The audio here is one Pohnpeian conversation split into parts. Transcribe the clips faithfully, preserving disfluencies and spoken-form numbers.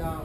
Ah,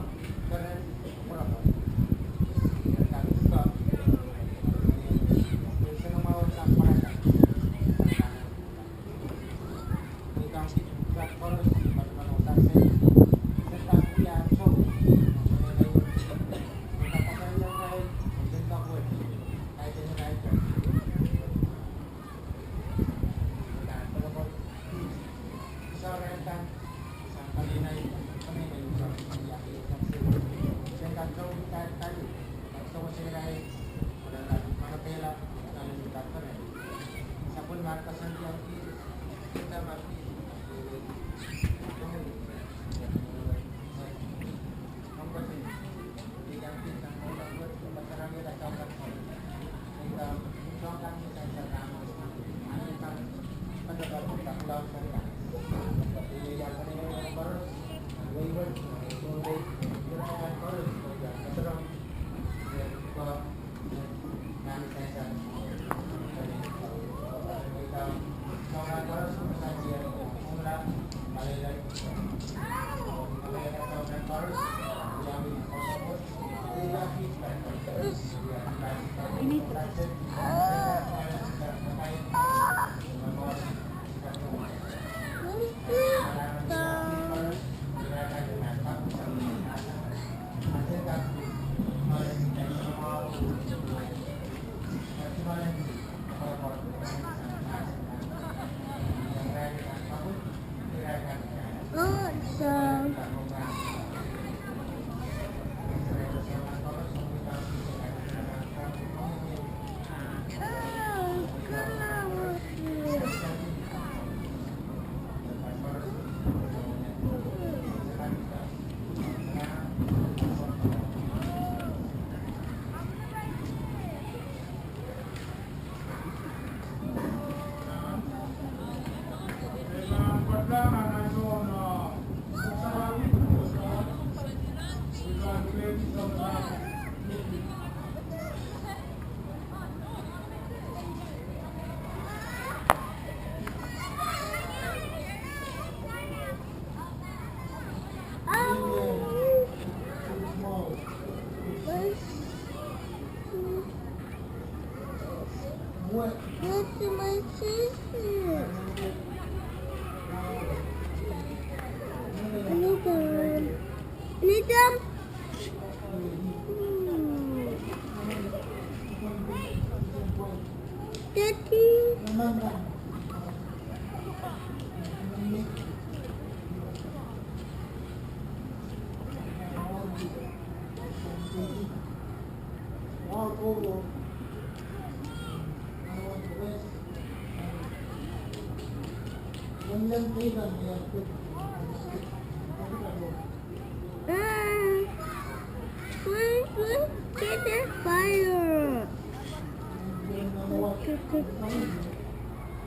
we will get a fire.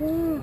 Mm.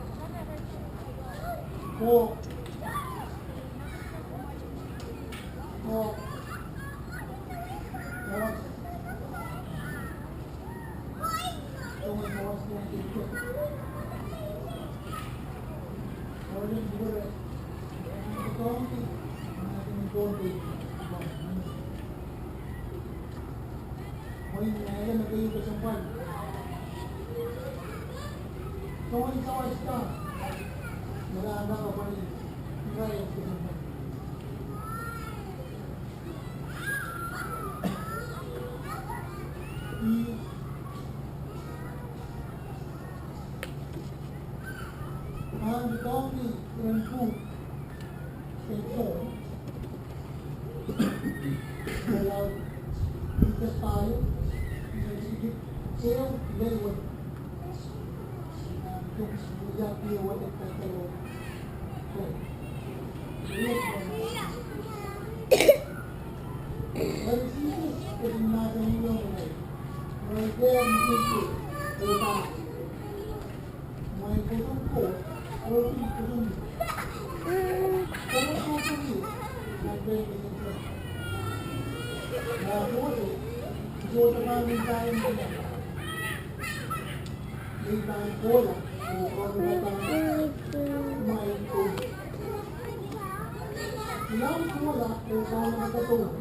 Iang kuhla oh kahlap patohwan.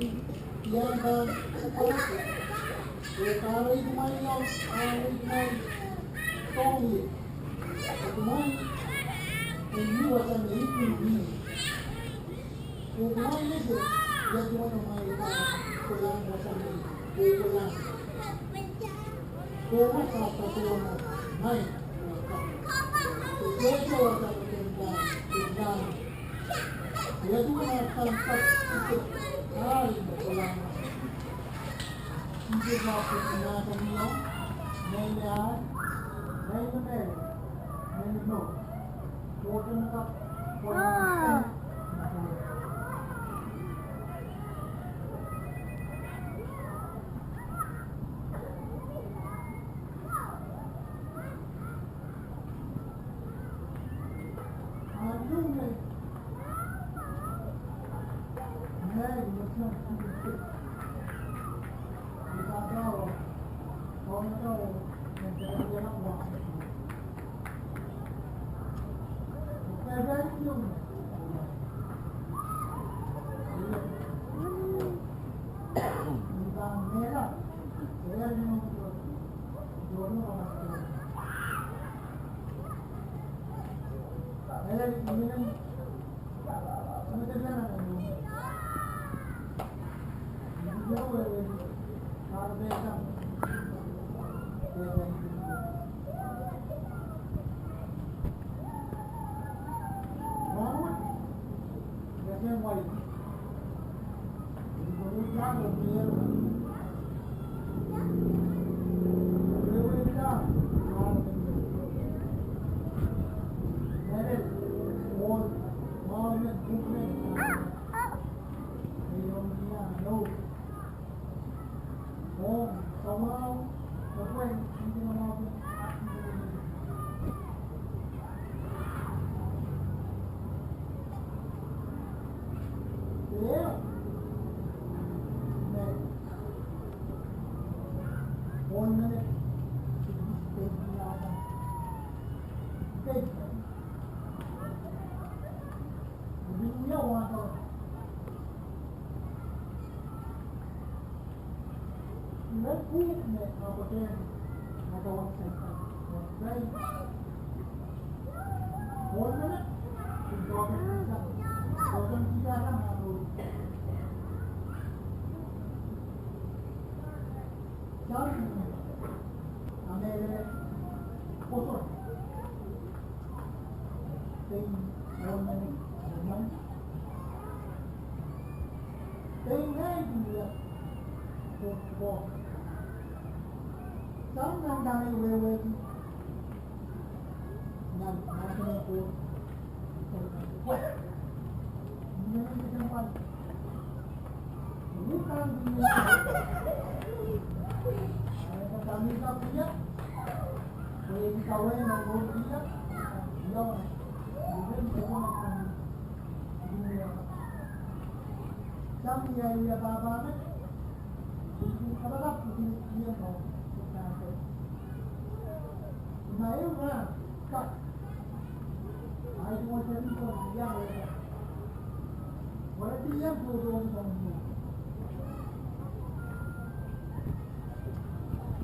Iang pahn kuhla oh kahlap kumwail iang, kahlap kumwail tohng ie. Kumwail en mih wasa me I kin mih. Oh kumwail ese ia duwen amwail pahn kolahng wasa me I kolahng. Tohmw sapwtatohno nai. Sohte wasa me I kolahng. Ia duwen amwail pahn kolahng. Ai, kolahng. Sihpw wasa me I kolahng.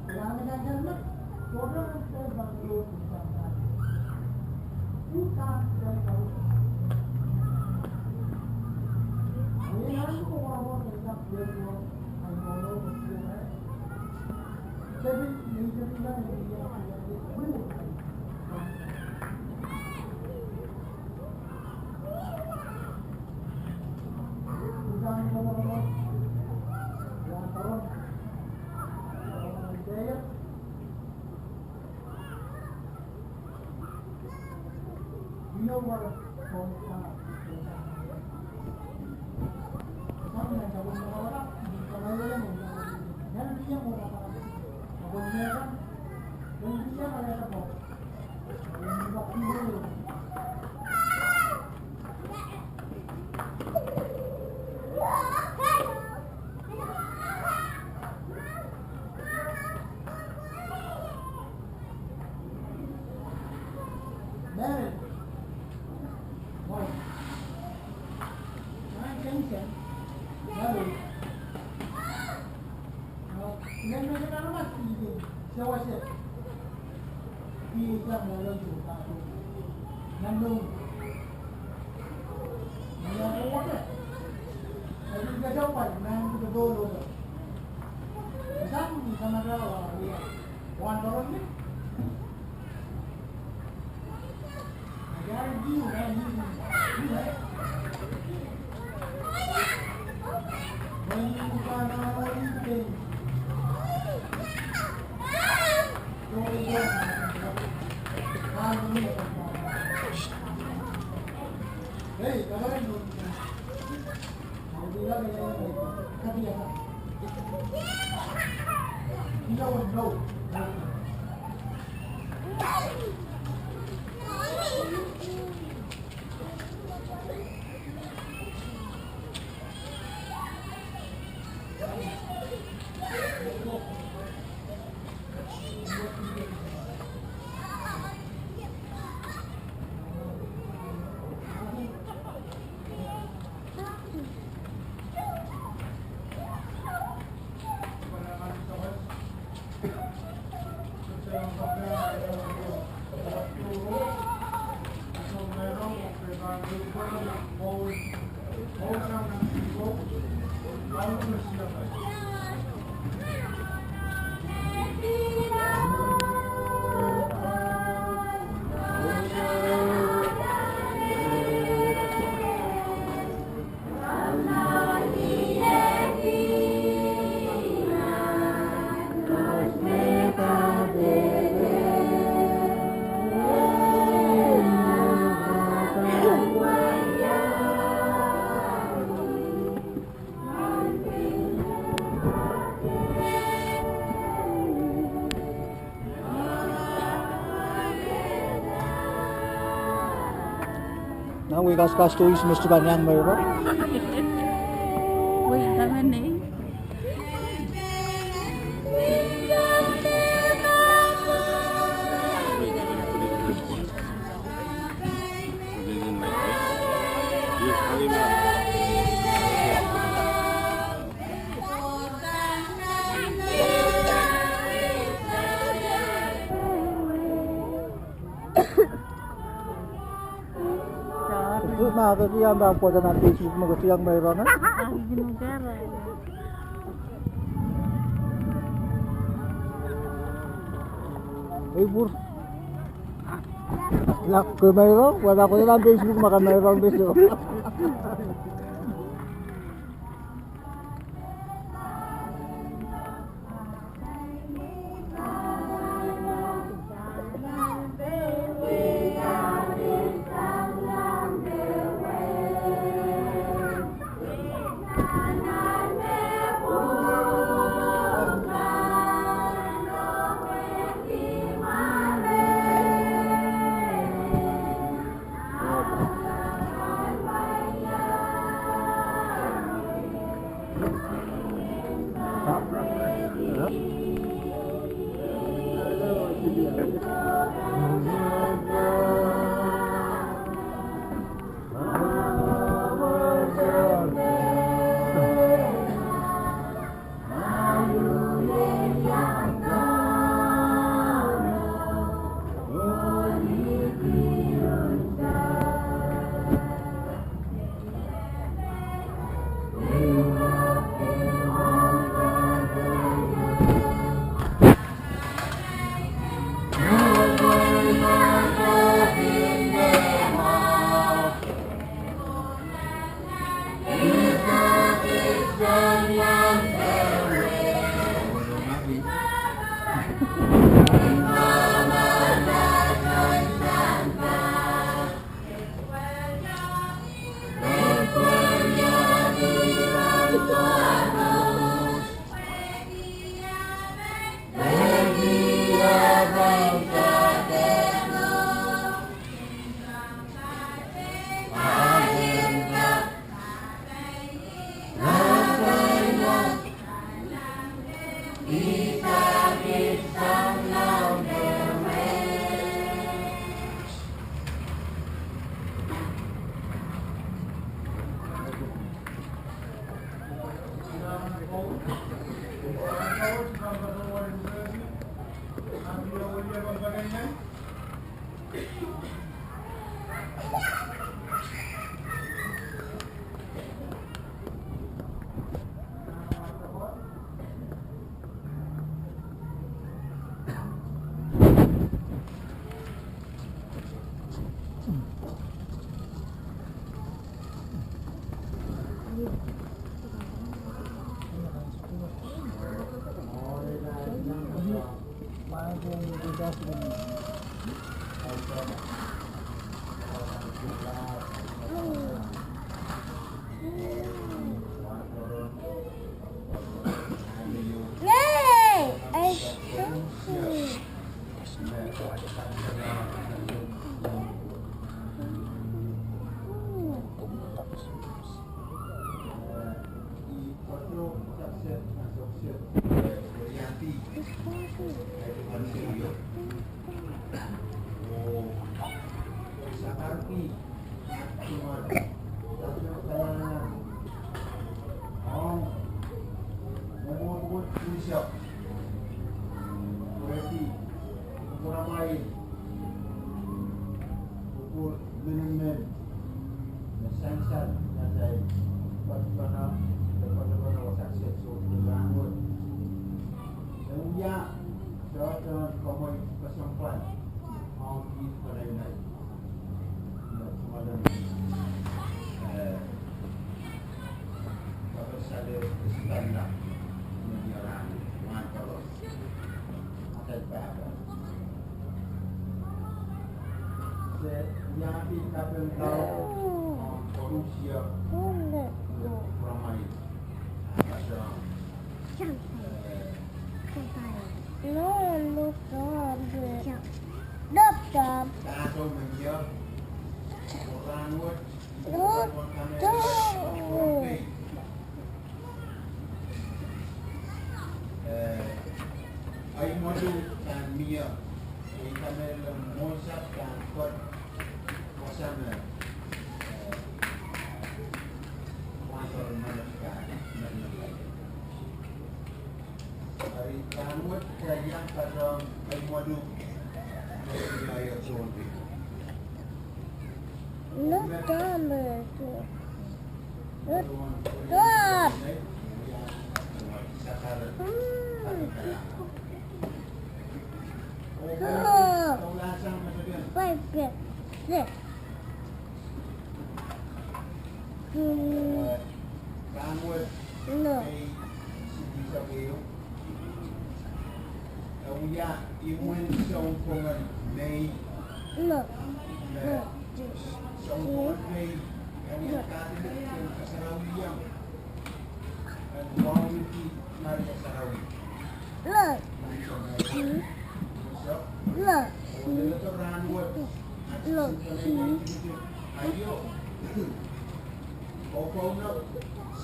Nai, nai, nai, nai. Mary. Nan wei kaskas tohto ihs me sohte pahn iang meirong? Wei, kamenei. Mahk, ke iang pahn pwoat nan Facebook me ke sohte iang meirong, eh? Ei, pwur. Lak ke meirong, wada ke nan Facebook me ke meirong de so. Eh, ahi mwodu pahn mie, oh I kamehlele mwohnsapw pahn kot, wasa me, eh, wahn soahng me pahn mie. Eri pahn wet kitail iang patohng ahi mwodu, eh, ahi sounpei. Look down there. Look down. Look. Right there. There. Hmm. Look. Look. Look. Look. Look. Look. Hmm. Look. Hmm. Look.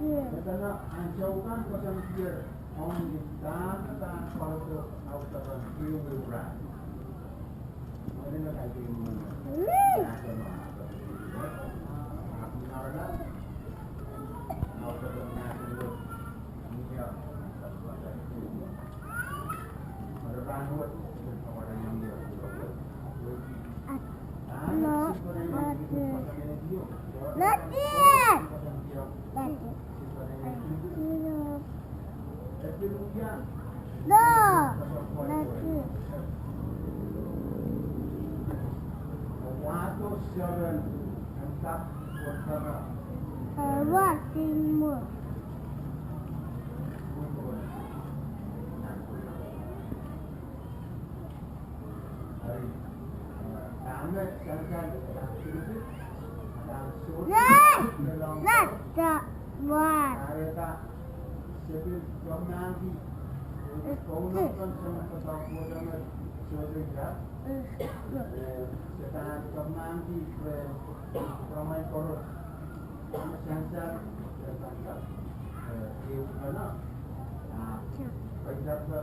Hmm. Not that one. Se pil kapingki, eh, kaunopen Sematapoatamet sohte ira. Eh, se pahn kapingki, eh, ramai koaros. Sansal, eh, sansal, eh, eh, eh, eh, eh, eh,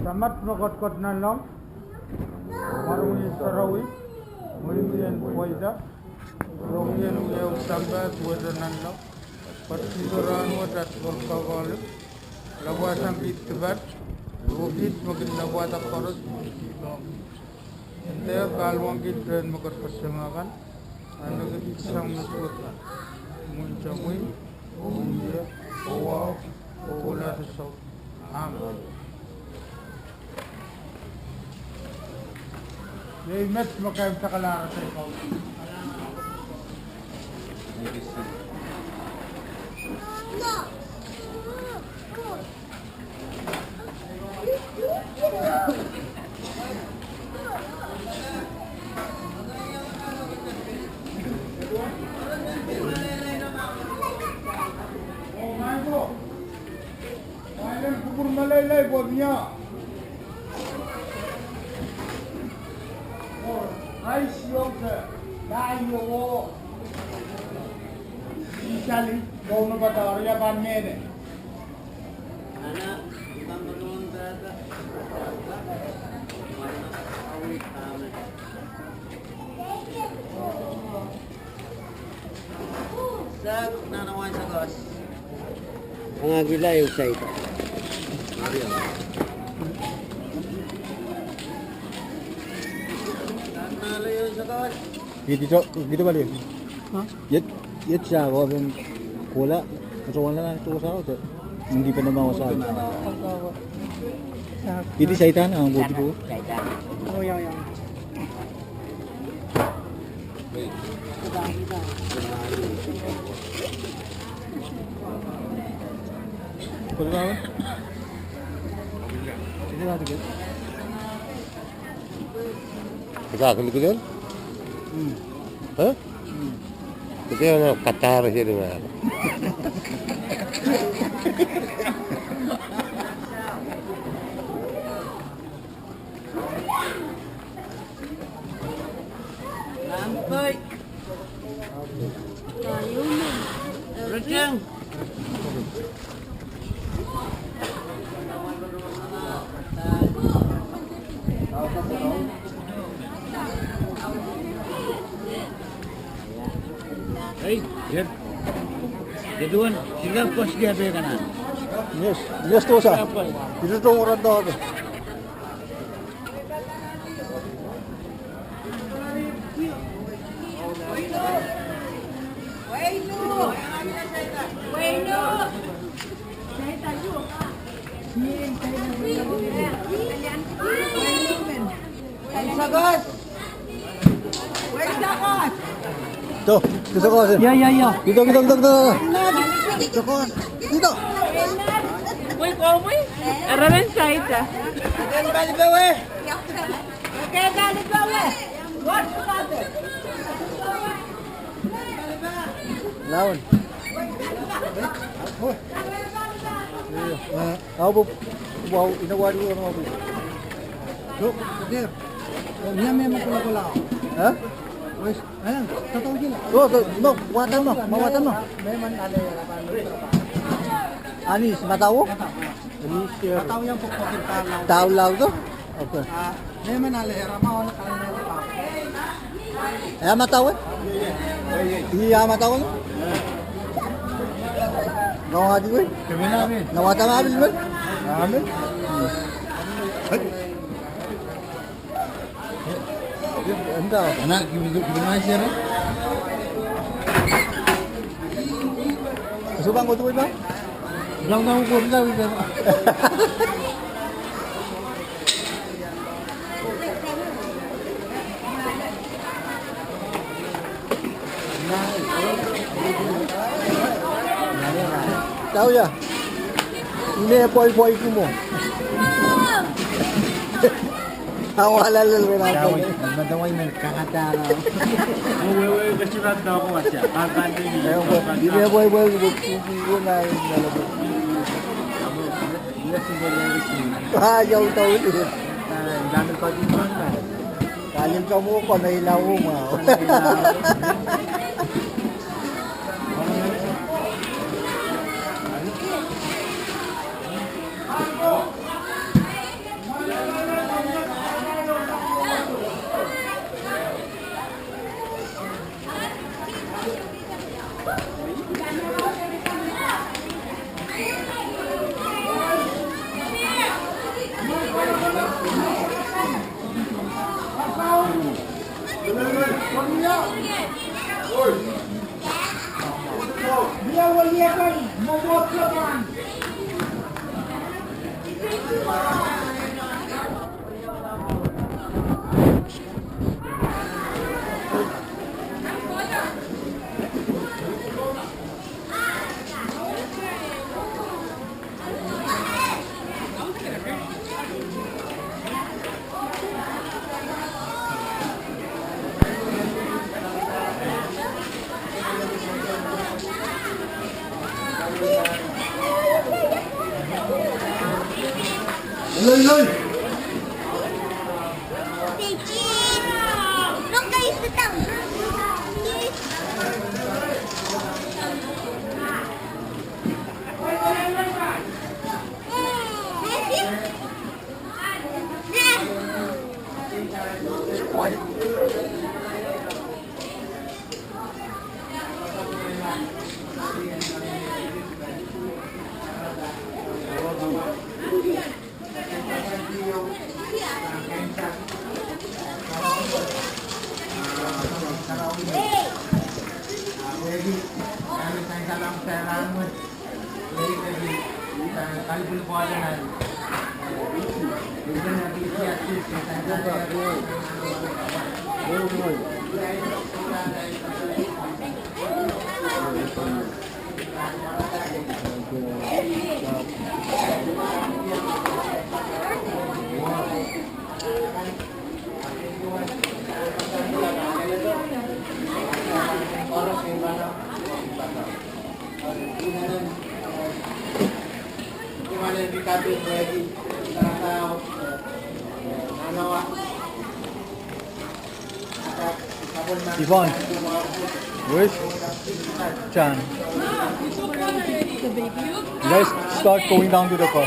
Samat me ketiket nanleng, mwaromwi sarawi, mweimwien pweida, rongien wiawi sampah duwehte nanleng, patohwan rahnwet at kol kakehla, lapwasang kiht dipat, oh kiht me kin lapwada koaros. Nda kahlwang kiht rehn me ketiket kan, a nda kiht sang me suwed kan. Mwurin Sahm, oh Ih, oh Wahu, oh Kohlahte Saut. Amen. Iei met me kaimwisekala arail kaun. Kupwur meleilei pwe mie. Oh, rais, iong se, nah, io, oh. Sali, kaunopada, ria pahn mehne. Angahkihla ehu saida. Kihdi, kihdi pali. Iet, iet sako pen kohla, soangen nan tohsa, oh, te, mengki pen ma wasa. Kihdi saida nan kohdi ko. Oh, ya, ya. Kihdi kihdi. Ika kihdi kihdi? Hmm. Eh? Hmm. Kihdi na katar seri ma. Lampai. Rejang. Hei, red. Deduan, sila pos dia be kanan. Yes, yes, tohsa. Apa? Itu tohsa orang tahu. Ito, ito, ito, ito. Ito, ito, ito, ito. Ito. Wait, oh, wait. Araman saida. Araman bali bawe. Lawen. Ahu pwe, wow, ina wadi wana ahu pwe. So, okay. Oh, mie me me kula kula. Huh? Wes, eh, tato kila. Oh, so, no, wata no, ma wata no. Mehmen ale ya lapan. Anis, matawo? Matawo. Anis, ya. Matawo yang pokpokin tahu lau. Tahu lau to? Okay. Ah, mehmen ale ya rama on kan me pa. Ia matawe? Ia matawe? Nau adi we? Nau ata ma bil we? Amen. Enda. Ana, kibi, kibi na share. Subang ko tu ba? Subang ko tu ba? Tau ya. Ine poi poi kumo. Awa lel lel wena. Tau, madawa men kakatara. Wewe, wewe, kesirat na ko asia. Ine poi poi kumo. Ah, ya, utau itu. Kalim kamu ko na ila uma. Loi, loi. Yvonne, where's John? You guys start going down to the car.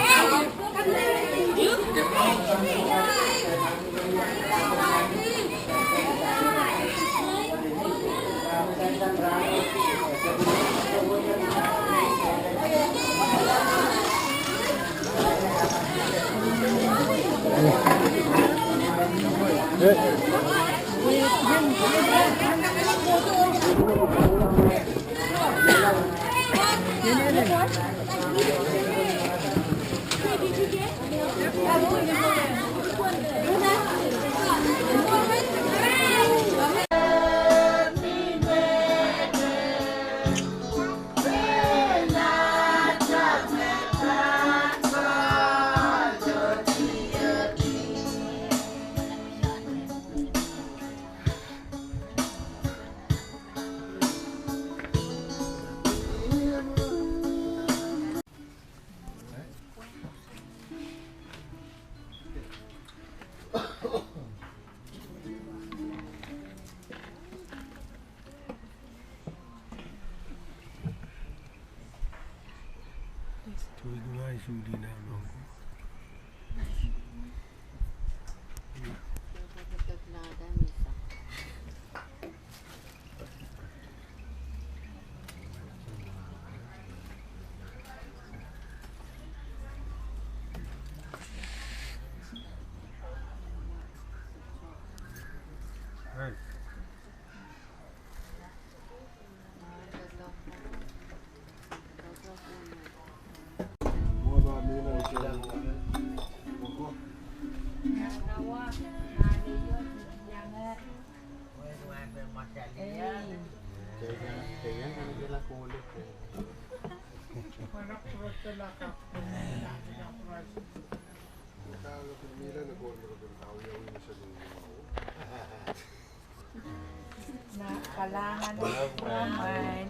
Na kalahngan. Kalahngan.